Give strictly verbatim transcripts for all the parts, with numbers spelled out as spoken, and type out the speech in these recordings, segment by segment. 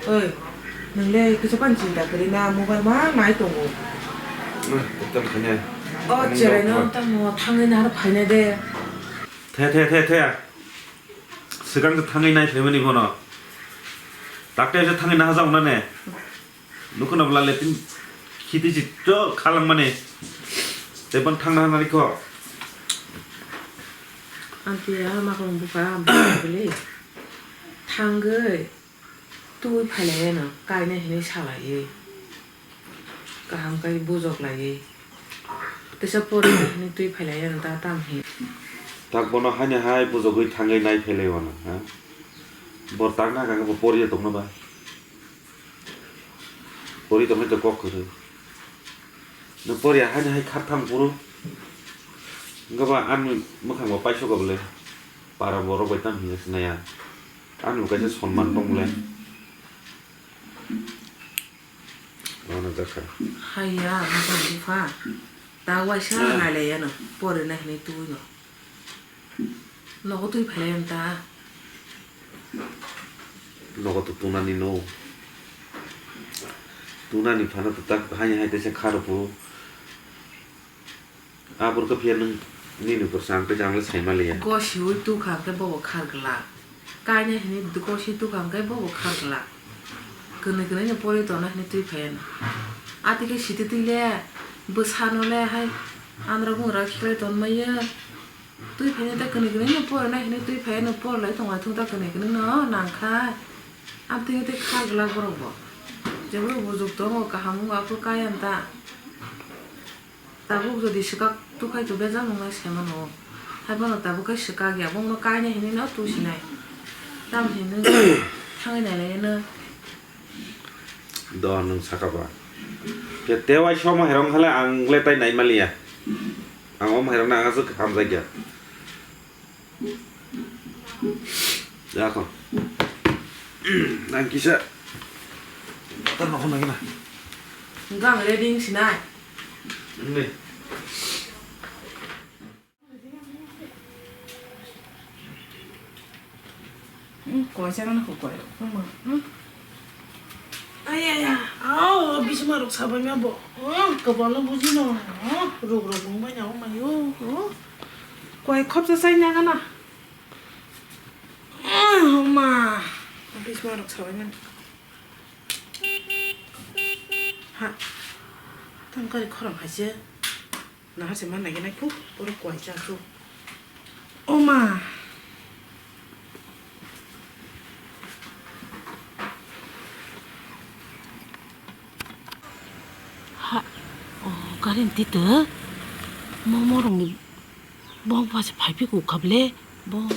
Oi, nwng le kisa pan chinta kwrwi na mobile ma nai tongo. Ah, toktar khanya. O, cherai no tamo thangwi na aro phaina de. The, the, the, the. Swkang se thangwi nai phaimani bono. Takte se thangwi na hajak na ne. Nukuna bwla le tin khiti si to khalangmani. Tei bon thangna hanani kho. Aunty ya makong buka bili. Thangwi twi phailai no kaina hinwi salai. Kaham kai bujok lai. Tesa pori hinwi twi phailai no ta tam hi. Tak bono hani hai bujogwi thangwi nai phailai wano ha. Bor tak na kang bo pori tongno ba. Pori tongwi to kok kwrwi. No pori hai hai khartham phuru. Wngkha ba ani mwkhang bo paisok bole. Para borok bai tam hinwi sinaya. Ani bo kaisa sonman tong bole. Ano jakha. Haiya, ano bupha. Ta waisa nai le yano. Pori na hinwi twi no. Nogo twi phailai ang ta. Nogo to tunani no. Tunani phano to tak hai hai tesa kharo phu. Abor ka phiya nung nini por sang ka jang le sai ma le ya. Gosi ui tu khang ke bobo khar gla. Kaina hini gosi tu khang ke bobo khar gla. Kwnwi kwnwi ni pori tona hini twi phayan. Ati ke siti twi le bwsano le hai andra gungra khlai ton maya. Twi phaina ta kwnwi kwnwi no por nai hinwi twi phaiya no por lai tong lai thung ta kwnwi kwnwi no nang kha. Amtwi twi kha glak borok bo. Jebro bujuk tongo kaham wngkha kaya ta. Tabuk jodi swkak tukhai to bejal wngnai sai mano. Hai bono tabuk khai swkak ya bongno kainai hinwi no twi sinai. Tam hinwi thangwi nai lai no. Do nwng saka ba. Ke tewai soma herong hale ang le tai nai maliya. Ang om herong na ang asuk hamjak ya. Ya ko. Nang kisa. Tan no nang na. Gang ready sinai. Ni. Hmm, koi chana na koi. Hmm. Ay, ay, ay. Aw, bisma rok sabai ma bo. Hmm, kabalo buji no. Hmm, rok rok bung bai na o mayo. Hmm. Koi khop sa sai na gana. Hmm, ma. Bisma rok sabai ma. Ha. Tang kari khorang hai se. Nahar se man nai nai khu, oro kwai cha khu. O ma. Ha, o, gari ni tito. Momo rong ni bong pa se phai phi ku kable. Bo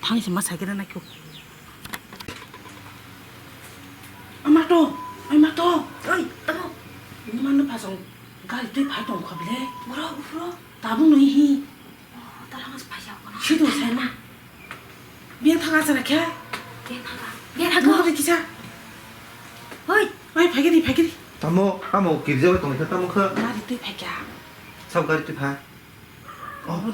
thang se ma cycle na kyo. Ama to, ai ma to. Oi, tamo. Ni ma no phasong gari twi phai tong kha bile. Bro, bro. Tabung nui hi. Oh, tala mas phai ya kono. Sido sai ma. Bien thaga sana khe. Bien thaga. Bien thaga. Mo kisa. Oi. Ai phai gidi, phai gidi. Tamo, amo kirja tong kha tamo kha. Gari twi phai kya. Sab gari twi phai. Oh, ma,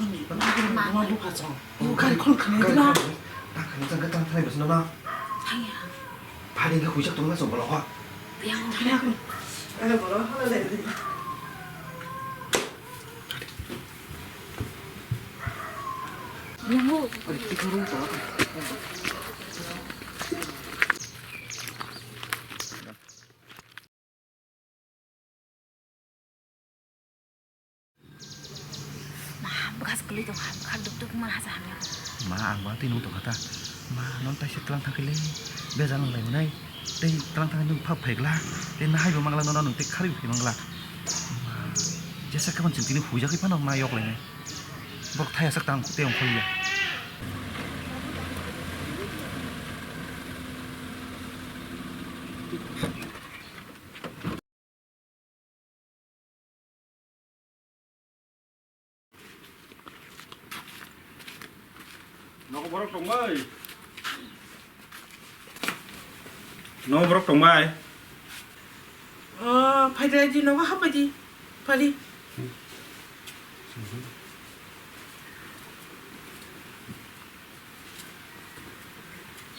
ma, ma, bupha chong. Oh, gari khol khanai gari dina. Khol khanai. Tang khanai jang ka tang thanai bwswk no na. Thangya. Phari ka huijak tong na chong bolo ha. Yang. Thangya. Ada bolo ha le. Yang. Ma, bwkha se kwlwi tong kha, bwkha duk duk man hasa hamya. Ma, ang ba twi nung tong kha ta. Ma, non taisa tlang thang khe le bejal nang lai manai. Tei tlang thang nung phap phai gla. Tei nahai bo mangla nono nung tei kharwi phai mangla. Ma, jesa khe man chwng tini huijak khe phano ma yok lainai. Borok thaya sak tang tei ongkhorliya. Nogo borok tongbai. Nogo borok tongbai. Oh, phaidi di nogo hapadi. Padi.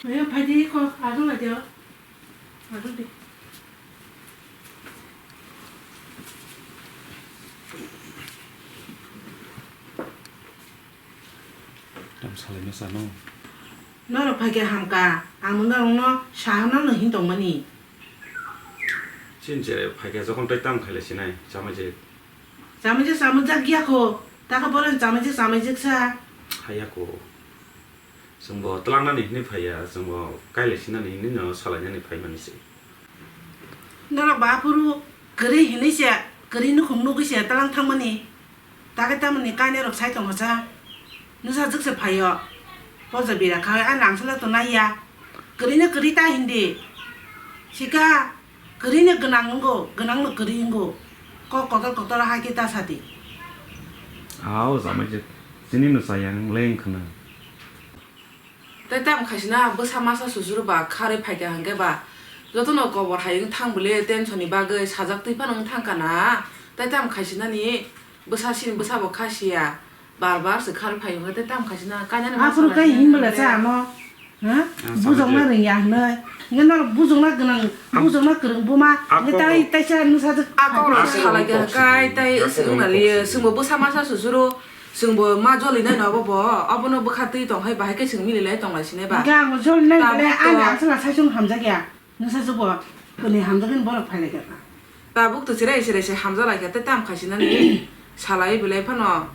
Hmm. Ayo, phaidi ko, adung adio. Adung di. Tam salai ma sano. Norok phaikhe hamkha, ang norokno sahanano hin tongmani. Chin chere phaikhe jokhon tei tam khailai sinai, chamai je. Chamai je chamai jak ya ko, taka bolen chamai je chamai jak sa. Haya ko. Chwngbo twlangnani hinwi phaiya, chwngbo kailai sinani hinwino salainani phaimani se. Norok ba aphuru kwrwi hinwi se, kwrwi nukhung nugwi se twlang thangmani. Takhe tamoni kainwi rok sai tongo sa. Nusa jwk se phaio. Poja bira kha ani angsala to naiya. Kwrwi no kwrwi ta hindi. Sika. Kwrwino gwnang wngo, gwnangno kwrwi wngo. Kok kotor kotor hai khe ta sadi. Ao, jamai je chini no chaya ang le wng khna. Tei tamo khaisina bwsa masa susuru ba kharwi phaikha hwnkhe ba jotono kobor hai wng thang bwle tension ni bagwi sajak twi phano wng thang kana. Tei tamo khaisinani bwsa sini bwsa bo kha siya. Bar bar se kharwi phaio hwnkhe tei tamo khaisina kainani masa. Aphuru kai hinbala cha ano. Ha? Ah, bujokna rwngya hwnwi. Hwnkhe norok bujokna gwnang, bujokna kwrwng buma. Hwnkhe tai taisa nwsajwk. A kok rok salai kha kai tai swngna liyo. Swngbo bwsa masa susuro. Swngbo ma joli nai no obo bo. Obono bwkha twi tong hai bahai khe swng mili lai tong lai sine ba. Hwnkhe ang joli nai bole ani angsala sai sung hamjakya. Nwsajwk bo kwnwi hamjakgwi borok phai lai kha. Tabuk to chirai chirai se hamjak lai kha, tei tam khaisinani salai belai phano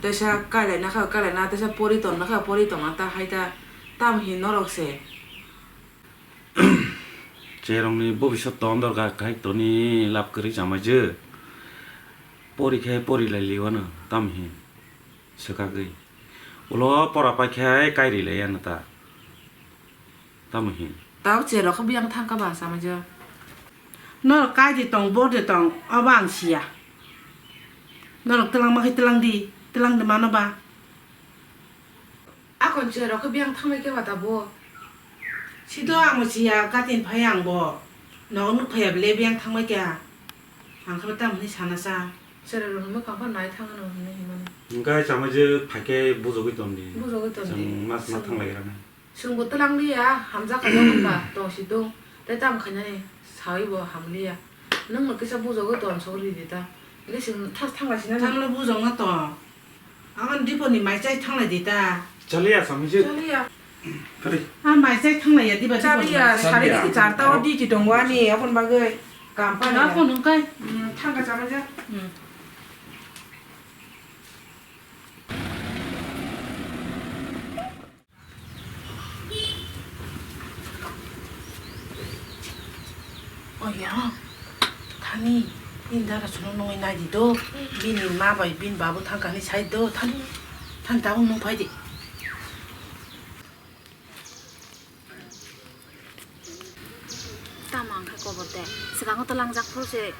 teisa kailai nakha, kailai na teisa pori ton nakha, pori tongna ta hai ta tam hin norok se. Cherokni bobisot ton dorkar khai toni lab kwrwi chamai je. Pori khe pori lai liwano tam hin swkagwi. Ulo pora pai khe kairi lai ano ta. Tamo hin? Tao cherok khe biyang thang kha ba, Chamaijwk. Norok kai de tong, bor de tong, obo ang siya. Norok twlang ma khe twlang di, twlang de mano ba. Akon cherok khe biyang thangbai khe ba tabo. Sido ang bo siya, katin phai ang bo. Nogo nuk phaiya bele biyang thangbai kha. Ang khe tamo hinwi sana sa. Cherok rok hinwi kha pha nai thang ano hinwi hinmani. Hwnkhe Chamaijwk phai khe bujogwi ton di. Bujogwi ton di. Chwng mas ma thang lai rana. Chwngbo twlang liya, hamjak kha, jokhon ba tong si tong, tei tamo khainani sawi bo ham liya. Nwng no kisa bujogwi ton sogwi ridi ta. Hwnkhe chwng thas thang lai sinani. Tamle bujokna tong. Ang dipor ni mai chai thang lai di ta. Chaliya Chamaijwk. Chaliya. Kari. Ah, mai chai thang lai ya diba dipor ni. Chaliya, mai chai. Sari ni charta o duty tongo ani, aboni bagwi kam pa. Na phone hwnkai. Hmm, thang kha Chamaijwk. Hmm. Oya, thani, nini dara sono nungwi nai di do, bini ma bai bini babu thang kani sai do, thani, thani tabuk nung phai di. Tamo ang khe kobor de. Swkango twlangjak phuru se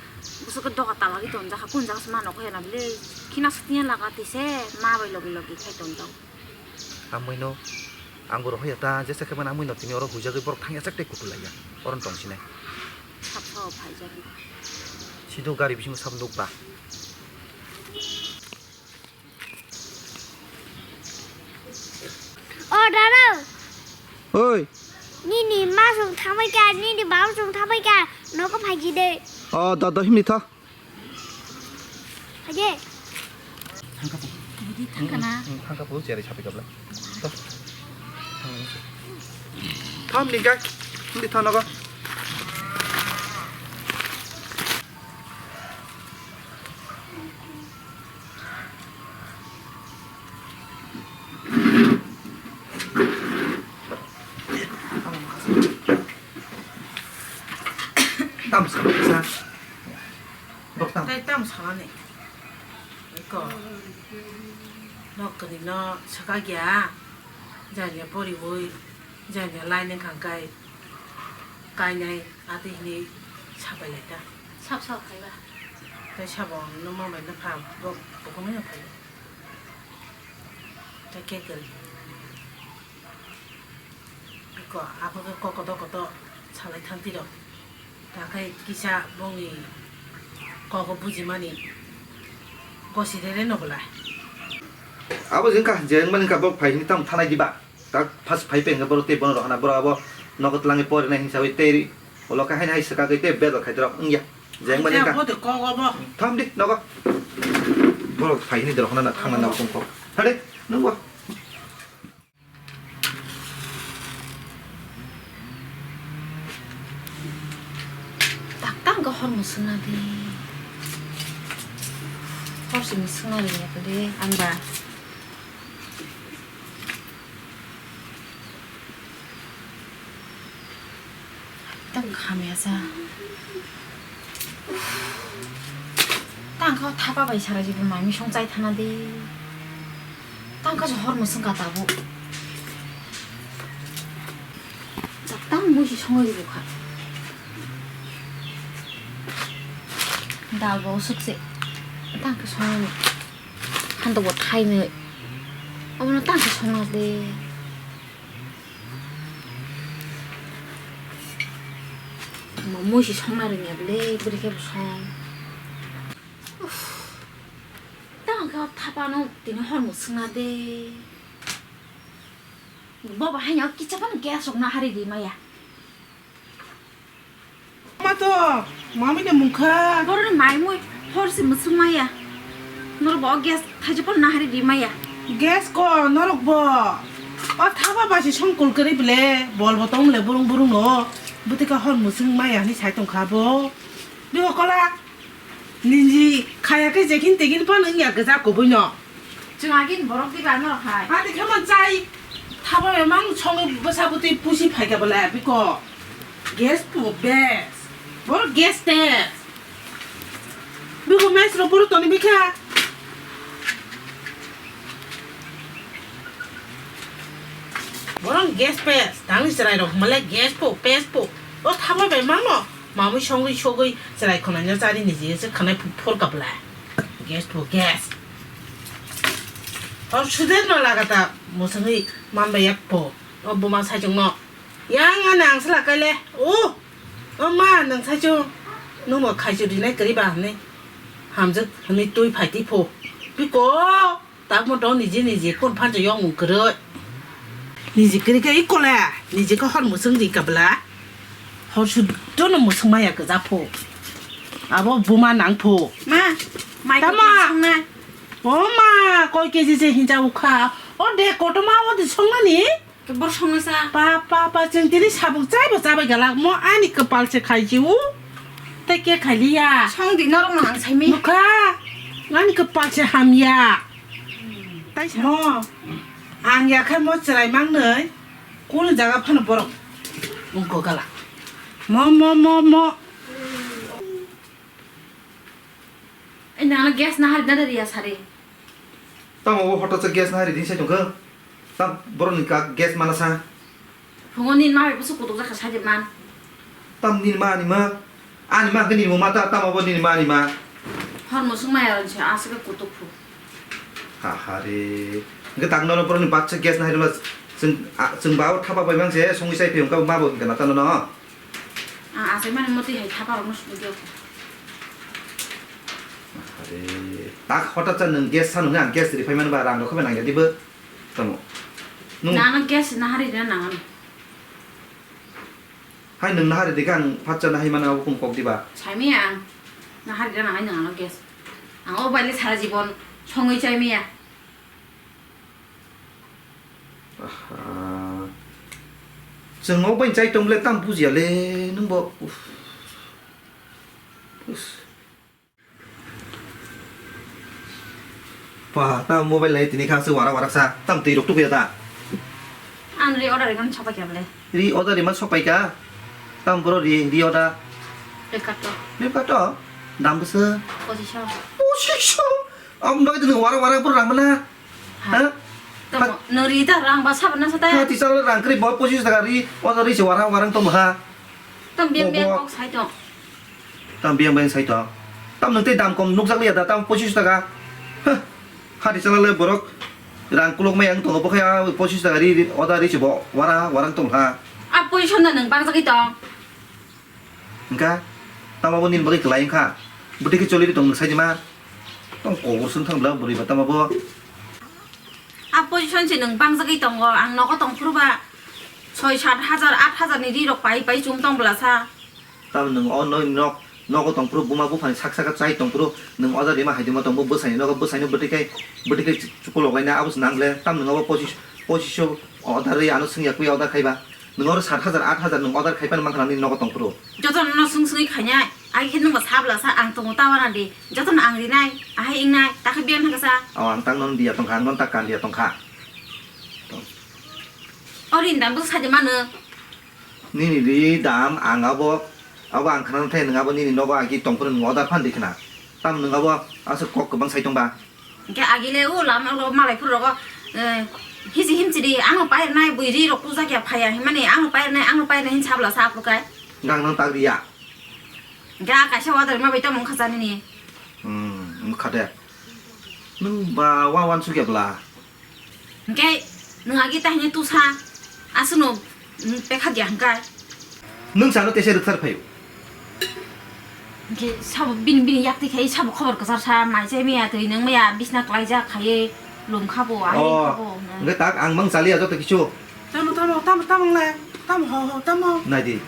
bwswk khe doga talagwi tonjak kha. Kung jaga se mano khe na bwle. Khina sutiya laga twi se ma bai logi logi khai tonjak. Amui no ang bo rohor ya ta jesa khe mano amui no tini oro huijagwi borok thangya chak tei kutu laiya. Oro tong sinai. Sap sao phaijak. Sido gari bisingo sap nuk ba. O dada. Oi. Nini ma song thabai ka, nini baba song thabai ka, nogo phaji de. O dada himni tha. Phaji. Budi thangkana. Hmm, thangka phu cheri sapi kabla. To. Tham ni ga. Himni tha nogo. Tam sa, sa. Bok tam. Tai tam sa ni. Iko. Nok ni no saka gya. Janya pori woi. Janya lai nang kang kai. Kainai ati hini sapai lai ta. Sap sap khai ba. Tai sabo numa bai na pha bo bokong ya phai. Tai ke kari. Ko abo ke ko koto koto salai thang tiro. Ta khai kisa bongni koko buji mani. Kosi rere no bwlai. Abo jeng ka jeng mani ka bok phai hini tam thanai diba. Tak phas phai pengkhe borok tei bono rohana, borok abo nogo twlangwi porinai hinsawi tei ulo khe haino hai swkagwi tei bedor khai dorok wngya. Jeng mani ka. Bodo kok obo. Tham di nogo. Borok phai hini dorok hwnna thangna nabo tongkho. Thade nungbo. Tak tang khe hor mwswkna di. Hor se mwswkna ringya de ang ba. Tang khamya sa. Tang kha thapa bai sara jibo mami song chai thana de. Tang kha hor mwswng ka tabuk. Tang musi songwi rw kha. Dal bo usuk se. Tang kha songwi. Hantokbo thainwi. Obono tang khe songna de. Mo mui si songna rwngya bwle, bwrwi khe bo song. Uff. Tang khe o thapano tini hor mwswkna de. Bobo haino kicha phano gas rok nahari ri maya. Ma to, mami ni mungkha. Boroni mai mui hor se mwswk maya. Norok bo gas thaijak phano nahari ri maya. Gas ko norok bo. O thaba basi songkol kwrwi bwle, bol bo tong le burung burung no. Bwtwi ka hor mwswk maya hinwi sai tong kha bo. Biko kola. Nini khaya khe jekin tekin phano wngya gwja kubui no. Chwng agini borok diba norok hai. Ati khe man chai. Thaba emang songwi bwsa bwtwi pusi phaikha bwle biko. Gas po bes. Borok gas test. Biko mes rok borok toni bikha. Borok gas pes. Tangni chwrai rok hwnmale gas po pes po. O thaba bai mangno. Mamui songwi sogwi chwrai khwnaino chari ni je se khwnai phor kabla. Gas to gas. Hor sudet no lagata musungwi manbai yak po. O buma saichung no. Yang ani ang sala kaile. O. O ma nang saichung. Nungbo khaichu rinai kwrwi ba hwnwi. Hamjwk hwnwi twi phai twi pho. Biko. Takmo to niji niji kon phansa yong mung kwrwi. Niji kwrwi khe ikole, niji khe hor musung ri kabla. Hor suddo no musung maya kwja pho. Abo buma nang pho. Ma, mai Tama. Khe songna. O ma, koi keji se hinja ukha. O de kotoma o de songnani. Kebor songna sa. Pa, pa, pa, chwng tini sabuk chai bo chabai galak. Mo ani kwpal se khai jiu. Tei ke khai liya. Song di norok no ang sai mi. Nukha. Ani kwpal se hamya. Tai sa. Mo, ang ya khe mo chwrai mang nai, kunu jaga phano borok wngkok gala. Mo, mo, mo, mo. Ai, nang gas na hari na dari ya sari. Tamo bo hoto se gas na hari din sai tongkha. Tam borok ni ka gas mana sa. Phungo nini ma bai busu kutuk jakha sajak man. Tam nini ma ani ma. Ani ma hwnkhe nini ma ta, tamo bo nini ma ani ma. Hor musung maya ron se aswk kutuk phu. Ha ha re. Hwnkhe tak noro borok ni baksa gas na hai rwma chwng, a, chwng ba o thapa bai mang se songwi chai phi hwnkhe ma bo hwnkhe na ta nono. Ang asai mani motwi hai thapa rok no sugwi diyo. Ha re. Tak hota cha nwng gas sa nungni ang gas ri phai mani ba rang rok khe nang ya dibo. Tamo. Nung. Nang no gas na hari na nang ano. Hai nwng nahari de khe ang phatsa nahai mano abo kung kok diba? Saimaya ang nahari de nang hai nwng ano gas. Ang o baile sara jibon songwi chaimaya. Aha. Chwng o bai chai tong le tam bujiya le nwng bo. Uff. Uff. Pa, ta mobile nai tini kha se warak warak sa. Tam twi rok tukuya ta. Ang ri order iman sopai kha bole. Ri order iman sopai kha. Tam bro ri, ri order. Flipkart to. Flipkart to. Dam bwswk? Pochisho. Pochisho. Am bai tini warak warak bro rang mana. Ha? Tamo, no ri ta rang ba sabana sa ta. Ha, ti sal rang kri bo pochisho taka ri, order ri se warak warak tong ha. Tam biang biang kok sai tong. Tam biang biang sai tong. Tam nwng tei dam kom nukjak liya da, tam pochisho taka. Hah. Hati chala le borok rang kuluk mai ang tongo, bo khe a pochisho taka ri, ri, oda ri se bo wara, warang tong ha. A pochisho no nwng bangjagwi tong. Hwnkha tamo bo nini bagwi kwlai wngkha. Bwtwi khe choli ri tong nwng sai di ma. Tong kobor swng thang bla bwrwi ba tamo bo. A position se nwng bangjagwi tongo, ang nogo tongphuru ba soi sat hajar, aat hajar ni ri rok pai pai chum tong bwlasa. Tamo nwng o noi nok, nogo tongphuru buma buphani sak saka chai tongphuru, nwng order rima hai tongma tongbo bwsaini nogo, bwsaino bwtwi khai, bwtwi khai chukulok laina abo se nang le, tamo nwng abo pochis, pochiso order ri ano swngya kwi order khaiba. Nwng oro sat hajar, aat hajar nwng order khai phano mankha nini nogo tongphuru. Jotono no swng swngwi khainai, ai khe nwng bo sabla sa ang tongo ta wana di. Jotono ang rinai, ahai wngnai, ta khe biyang thangkha sa. O ang tang non diya tongkha, ang non ta kan diya tongkha. O rin dam bwsa saidi mano. Nini ri dam ang abo, abo ang khna thai nwng abo nini nogo agi tongphuru nwng order phan di khna. Tam nwng abo aswk kok kwbang sai tongba. Hingke agile o lama o malai phuru rogo, eh, hiji himchiri ano pairnai bui ri rok puja kya phaya himani ano pairnai, ano pairnai hin sabla sa aphukai. Gang nang tak riya. Hingke a kaisa order ma bai tamo wngkha chanini. Hmm, wngkha de. Nwng ba wa wan sukya bla. Hingke nwng agi tahini tusa aswkno, mm, pekha dia hingkai. Nwng sano tese rwkthar phaio. Hingke sabo bini, bini yakti khai sabo khobor kwchar sa, mai chai maya, twi nung maya, bisna klaijak khaiwi lum khabo, ahai. Oh, khabo, na. Hingke tak ang mang chaliya joto kichu. Tamo, tamo, tamo, tamo le, tamo, ho, ho, tamo. Naidi,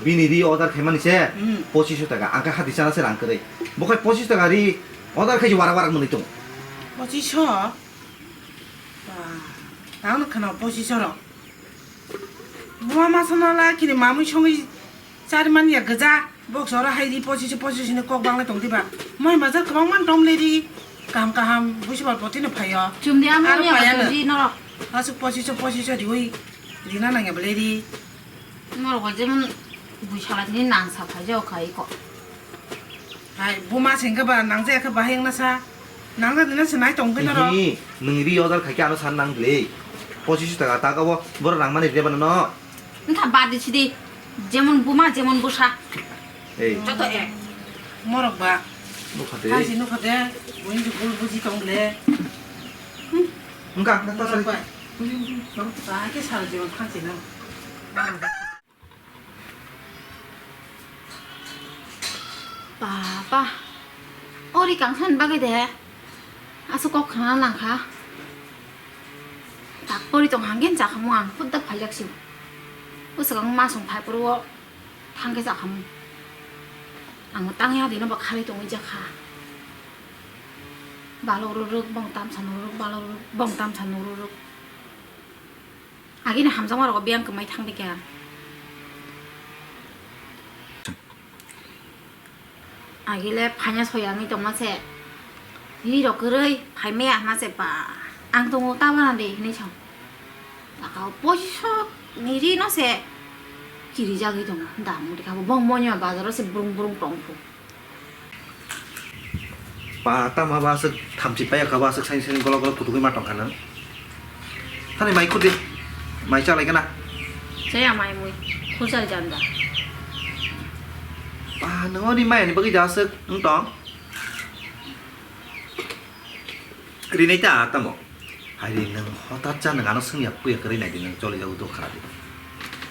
bini ri order khaimani se, hmm, pochiso taka, ang khe hati chana se rang kwrwi. Bo khai pochiso taka ri order khai warak warak mwnwi tongo. Pochiso? Ba, tang no khana pochiso rok. Buma masa no la kini mamui songwi chari man ya gaja. Box oro hai di pochiso pochiso ni kok bang le tong diba. Moi bazar kwbang man tom le di. Kaham kaham busi bal poti no phaio. Chum di amo aro ni paya no. Di norok. Asuk pochiso pochiso di ui. Rina nang ya bele di. Norok jemon bui sala tini nang sa phai jao khai ko. Hai, buma sengke ba nang jaya khe bahai wngna sa. Nang jaya dina se nai tong khe norok. Ihi, nwng ri order khai khe ano san nang bwle. Pochiso taka tak abo, borok rang mani reba nono. Wngkha bad di sidi, jemon buma, jemon bwsa. Ei. Joto ek. Morok ba. Nukha de. Thansi nukha de, buini je bul buji tong bwle. Wngkha, wngkha, wngkha, sorry. Ba. Ba khe sal jemon thansi no. Baba, ori kangsan bagwi de, aswk kok khna nangkha. Tak pori tong hanggen chakhamu ang, hudda phaijak si. Bwswk ang masong phai poro thangkhe chakhamu. Ang tangya dino ba khali tongwi jakha. Balok rwrwk, bong tamsa nurwk, balok rwrwk, bong tamsa nurwk. Agini hamjakma rogo biyang kwmai thangdi khe. Agile phaina soyangwi tongma se. Ri rok kwrwi phaimaya hama se ba. Ang tongo ta bana de hinwi sa. Takao poisa ni ri no se. Kirijagwi tongo. Dam ri kha bo bong monyo bazaro se brung brung tong phu. Ba, tamo ba aswk thamchi paiya kha, ba aswk saini saini golok golok kutukwi ma tongkha nang. Thani mai khudi, mai chalai gana. Chaya mai mui, khursa jan ba. Ba, nang oni mai ani bagwi da aswk wng tong. Rinai ta tamo. Hai di, nwng hotat cha nwng ano swngya puya kwrwi nai di, nwng choli jago do khara di.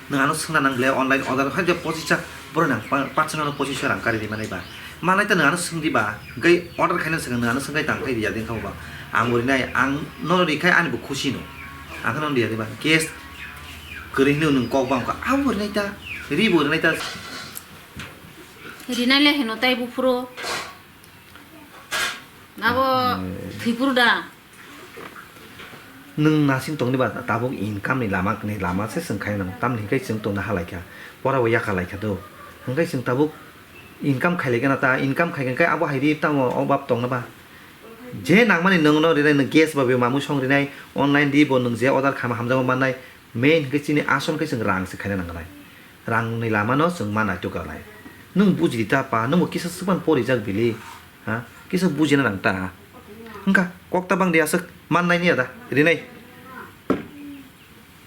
Nwng ano swngna nang le online order hai je pochis cha, boro nang pa-, paanch sho no pochis sho rang kari di manai ba. Manai ta nwng ano swng di ba, gai order khaina swkang nwng ano swng gai tang khai di ya din kha ba. Ang bo rinai, ang no ri khai ani bo khusi no. Ang no ri ya di ba. Guest kwrwi hino nwng kok ba wngkha. Ang bo rinai ta, ri bo rinai ta. Rinai le hino tai buphuru. Abo thwipuru da. Nwng nasing tongni ba tabuk income ni lama, ni lama se chwng khaina nango. Tamni hwnkhe chwng tongna halai kha. Pora bo yakha lai kha do. Hwnkhe chwng tabuk income khai lai gana ta, income khai khe abo hai ri tamo o bab tongna ba. Je nangmani nwng no rinai, nwng gas ba be mamui song rinai, online di bo nwng je order khama hamjakma mannai. Main hwnkhe chini asol khe chwng rang se khaina nangnai. Rangni lama no chwng ma naituk rwnai. Nwng buji di ta pa, nwng bo kisa swkang porijak bili. Ha? Kisa bujina nang ta. Wngkha, kok ta bang di aswk mannai ni ada, rinai.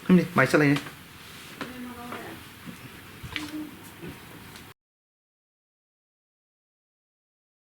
Himni, mai chalai ni.